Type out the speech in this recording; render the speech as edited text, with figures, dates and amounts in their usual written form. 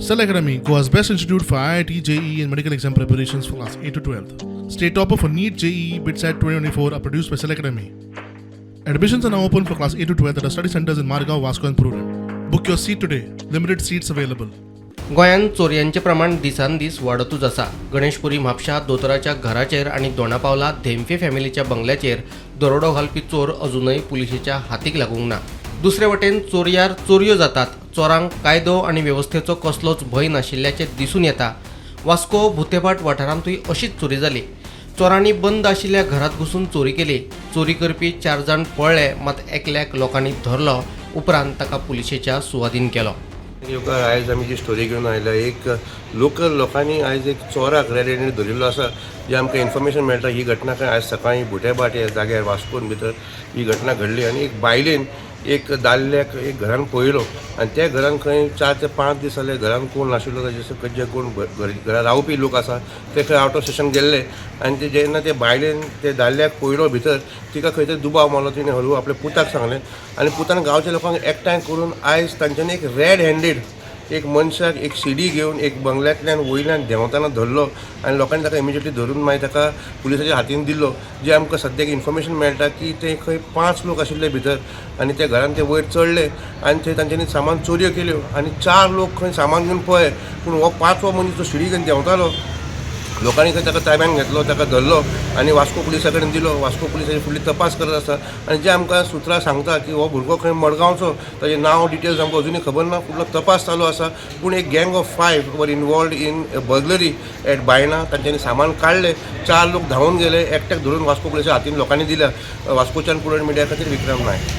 Cell Academy, Goa's best institute for IIT, JEE, and medical exam preparations for class 8 to 12. State topper for NEET, JEE, BITSAT 2024 are produced by Cell Academy. Admissions are now open for class 8 to 12 at our study centers in Margao, Vasco, and Prudent. Book your seat today. Limited seats available. गोंयांत चोरयांचें प्रमाण दिसान दीस वाडतूच आसा. गणेशपुरी म्हापशा दोतोराच्या घराचेर आनी दोणापावला धेंपे फॅमिलीच्या बंगल्याचेर दरोडो घालपी चोर अजुनय पुलिशेच्या हातीक लागूंक ना. दुसरे वटेन चोरयार चोरयो जातात. चोरांक कायदो आनी वेवस्थेचो कसलोच भंय नाशिल्ल्याचें दिसून येता. वास्को भुतेभाट वाठारांतूय अशीच चोरी जाली. चोरांनी बंद आशिल्ल्या घरांत घुसून चोरी केली. चोरी करपी चार जाण पळ्ळे, मात एकल्याक लोकांनी धरलो. उपरांत ताका पुलिशेच्या सुवादीन केलो. येवकार. आयज आमी जी स्टोरी घेवन आयल्या, एक लोकल लोकांनी आयज एक चोराक रेड हँडेड धरिल्लो आसा. जे आमकां इन्फॉर्मेशन मेळटा, ही घटना खंय आयज सकाळीं बुटेभाट ह्या जाग्यार वास्कोन भितर ही घटना घडली आनी एक बायलेन एक दादल्याक एक घरान पळयलो आनी त्या घरान खंय 4 ते 5 दीस जाले घरान कोण नाशिल्लो. ताजे सकयल जे कोण घरा रावपी लोक आसा ते खंय आवट ऑफ स्टेशन गेल्ले आनी ते जेन्ना ते बायलेन ते दादल्याक पळयलो भितर, तिका खंय तरी दुबाव मारलो. तिणें हळू आपल्या पुताक सांगलें आनी पुतान गांवच्या लोकांक एकठांय करून आयज तांच्यांनी एक रेड हँडेड एक मनशाक एक शिडी घेवन एक बंगल्यांतल्यान वयल्यान देंवतना धरलो आनी लोकांनी ताका इमिजिएटली धरून मागीर ताका पुलिसाच्या हातीन दिलो. जे आमकां सद्याक इन्फॉर्मेशन मेळटा की ते खंय पांच लोक आशिल्ले भितर आनी त्या घरान ते वयर चडले आनी थंय तांच्यांनी सामान चोरयो केल्यो आनी चार लोक खंय सामान घेवन पळय, पूण हो पांचवो मनीस जो शिडी घेवन देंवतालो, लोकांनी खंय ताका ताब्यान घेतलो, ताका धरलो आनी वास्को पुलिसा कडेन दिलो. वास्को पुलिसाची फुडली तपास करत आसा आनी जे आमकां सुत्रां सांगता की हो भुरगो खंय मडगांवचो. ताजें नांव, डिटेल्स आमकां अजुनूय खबर ना. फुडलो तपास चालू आसा, पूण एक gang of five were involved in burglary at Baina. तांच्यांनी सामान काडलें, चार लोक धांवून गेले, एकट्याक धरून वास्को पुलिसा हातीन लोकांनी दिल्या. वास्कोच्यान पुरण मिडिया खातीर विक्रम नायक.